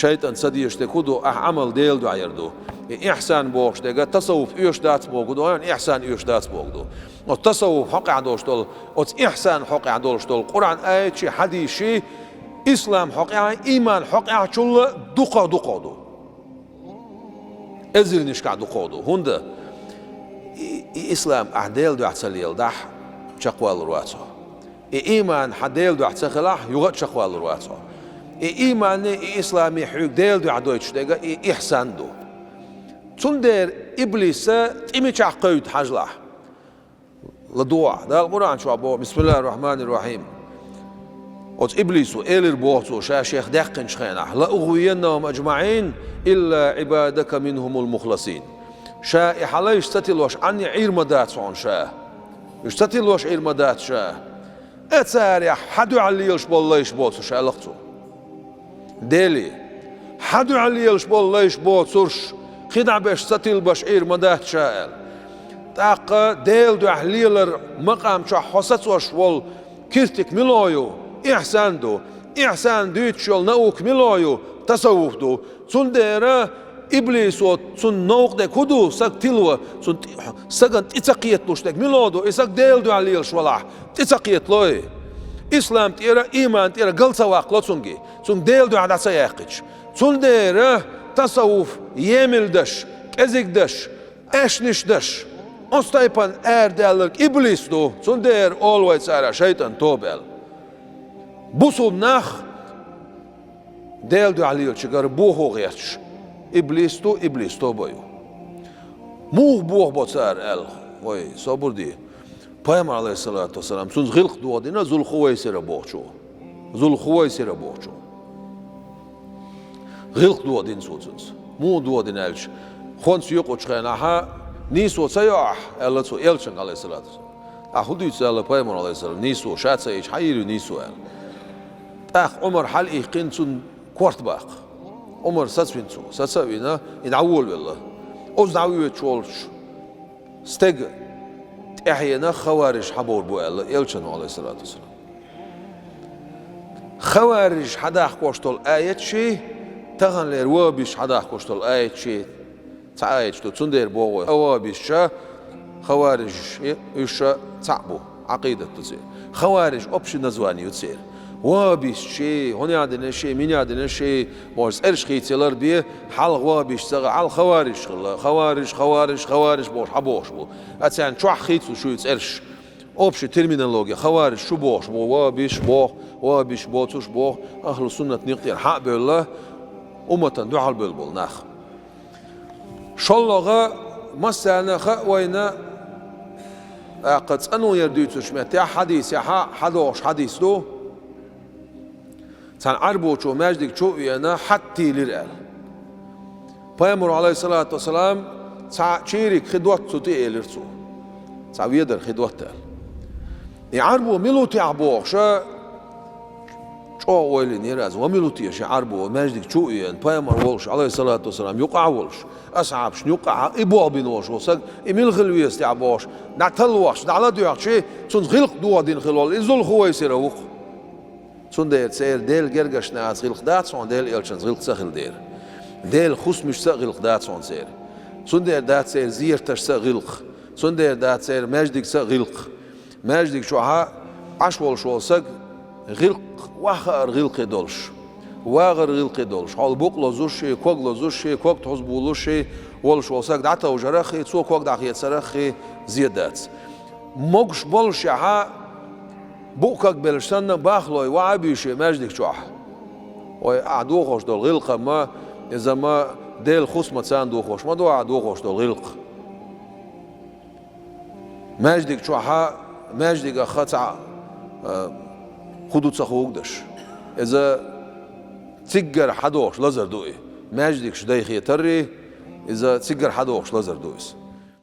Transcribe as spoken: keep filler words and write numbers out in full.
ШайтӀан ца дезаш дерг хӀун ду, ахь Ӏамал Делан дуьхьа яр ду. И ихьсан бохуш дерг тасаввуф оьшуш дац бохург ду, вайн ихьсан оьшуш дац бохург ду. Оцу тасаввуф хьокъехь долуш долу, оцу ихьсан хьокъехь долуш долу Къуръан аяташ, хьадисаш, ислам хьокъехь, иман хьокъехь чул дукхах-дукхах ду. Эзарнашкахь дукхах ду. ХӀунда и, и ислам ахь Делан дуьхьа ца леладахь, чекхвалур вац хьо. И иман хьан Делан дуьхьа ца хилахь, юха а чекхвалур вац хьо. И имане, и исламе хьоьга Делан дуьхьа дойтуш дерг и ихьсан ду. Цундела иблиса тӀе мичахь кхевда хьажалахь. ЛадогӀа, Дала Къуръан чохь боху: «Бисмиллахир-рахманир-рахим». Оцу иблисо элира боху цо ша шех даьккхинчу хенахь: «Ла угӀвияннахум аджмаӀин, илла Ӏибадака минхумул мухласин». Ша и хьан лайш ца тилош Ӏанне Ӏийр ма дац хьуна ша. Уьш ца тилош Ӏийр ма дац ша. Ткъа царех хьан дуьхьа лелаш болу лайш боцурш, аьлла-кх цо. Деле, хьан дуьхьа лелаш болу лайш боцурш, кхидӀа беш ца тилбеш Ӏийр ма дац ша, аьлла. ТӀаккха Делан дуьхьа лелар макъам чохь хьо сацош волу киртиг мила ю? Ихьсан ду. Ихьсан дуьйцуш йолу наука мила ю? Тасаввуф ду. Цундела иблисо, цунна новкъа дерг хӀун ду, саг тило, цунна тӀе-, сагана тӀе ца кхеталуш дерг мила ду, и саг Делан дуьхьа лелаш валахь, тӀе ца кхетало и. Ислам тӀера, иман тӀера гал ца ваккхало цуьнга, цуьнга Делан дуьхьа дӀа ца яьккхича. Цундела тасаввуф емал деш, кӀезиг деш, аьшнаш деш, оцу тайпана арадаьлларг иблис ду, цундела олу вай царех шайтӀан тоба аьлла. Бусулба нах Делан дуьхьа лелачуьнгара бохо гӀерташ, иблис ду, иблис тоба ю. Муха бохабо цара аьлла, вай, собар де. Пайхамар, алейхиссалату вассалам, цуьнца гӀиллакх дохадина Зулхувайсира бохучо. Зулхувайсира бохучо. ГӀиллакх дохадина цо цуьнца. Муха дохадина аьлча, хӀонца юкъучу хенахь, нийсо ца йо ахь, аьлла цо элчанга, алейхиссалату вассалам. Ахь хӀун дуьйцу аьлла пайхамар, алейхиссалам, нийсо, ша ца йича, хьан йийр ю нийсо аьлла. ТӀаккха Ӏумар хьалаиккхина цунна корта баккха. Ӏумар сацавина цо, саца а вина, и дӀаволавелла. Оцу дӀавоьдуш волчу стеган тӀаьхьенах хаварижаш хьабовр бу аьлла элчано, алейхиссалату вассалам. Хаварижаш хьадахкош долу аяташ, таханлера вахабисташ хьадахкош долу аяташ, цхьа аяташ ду, цундела боху вай, вахабисташ, хаварижаш, уьш цхьаъ бу, Ӏакъидат ду церан. Хаварижаш общее название ю церан. Вахабисташ, хӀунда дина ши, мина дина ши, бохуш цӀераш хийцалур бен, хьалха вахабисташ ца хилла, хьалха хаварижаш хилла. Хаварижаш, хаварижаш, хаварижаш бохуш хьабохуш бу. Ткъа царна чохь хийцалуш ю цӀераш. Общая терминология, хаварижаш шу бохуш бу, вахабисташ боху, вахабисташ боцурш боху, ахлу суннат некъ тӀера хьа а бевлла, умматана дуьхьал бевлла болу нах. ШолгӀа, массарна а хаьа вайна, тӀаккха цӀанонера дуьйцурчу меттехь, хьадисехь хьадохуш хьадис ду. Цхьана Ӏарбочо маьждиг чу а веана, хьатта тийлира аьлла. Пайхамаро, алейхиссалату вассалам, цхьа чийриг хи дотта цу тӀе, элира цо. Цхьа ведар хи дотта аьлла. И Ӏарбо мила ву техьа бохуш, чӀогӀа ойла йинера иза, ва мила ву теша и Ӏарбо, маьждиг чу а веана, пайхамар волуш, алейхиссалату вассалам, юкъахь а волуш, асхьабашна юкъахь а, и болх бина волуш волу саг, и мила хила веза техьа бохуш, дӀа талла вахча, дӀа ладоьгӀча, цуьнца гӀиллакх дохадина хилла волу, и Зулхувайсира ву-кх. Цундела церан Делан гергарчу нахаца гӀиллакх дац хьуна, Делан элчанца гӀиллакх ца хилла дера. Делан хӀусамашца а гӀиллакх дац хьуна церан. Цундела дац церан зиярташца а гӀиллакх. Цундела дац церан маьждигца а гӀиллакх. Маьждиг чохь Ӏаш волуш волу саг гӀиллакх, охьахаар гӀиллакхе долуш, вагӀар гӀиллакхе долуш, хьол букъ лозуш, ког лозуш, ког тхьузбулуш волуш волу саг дӀатовжарах а, цо ког дӀахецарах а зен дац. Могуш боллушехь, букъ ког беллачу санна, бахлой ваха а буьйший маьждиг чохь. Ой, ахь дохош долу гӀиллакх-м, иза-м Делан хӀусамца дохош ма ду ахь дохош долу гӀиллакх. Маьждиг чохь, маьждигах цхьаъ, а, хӀун ду ца хуугдаш. Иза циггара хьадохуш лазар ду и. Маьждигаш дайхетарий, иза циггара хьадохуш лазар ду иза.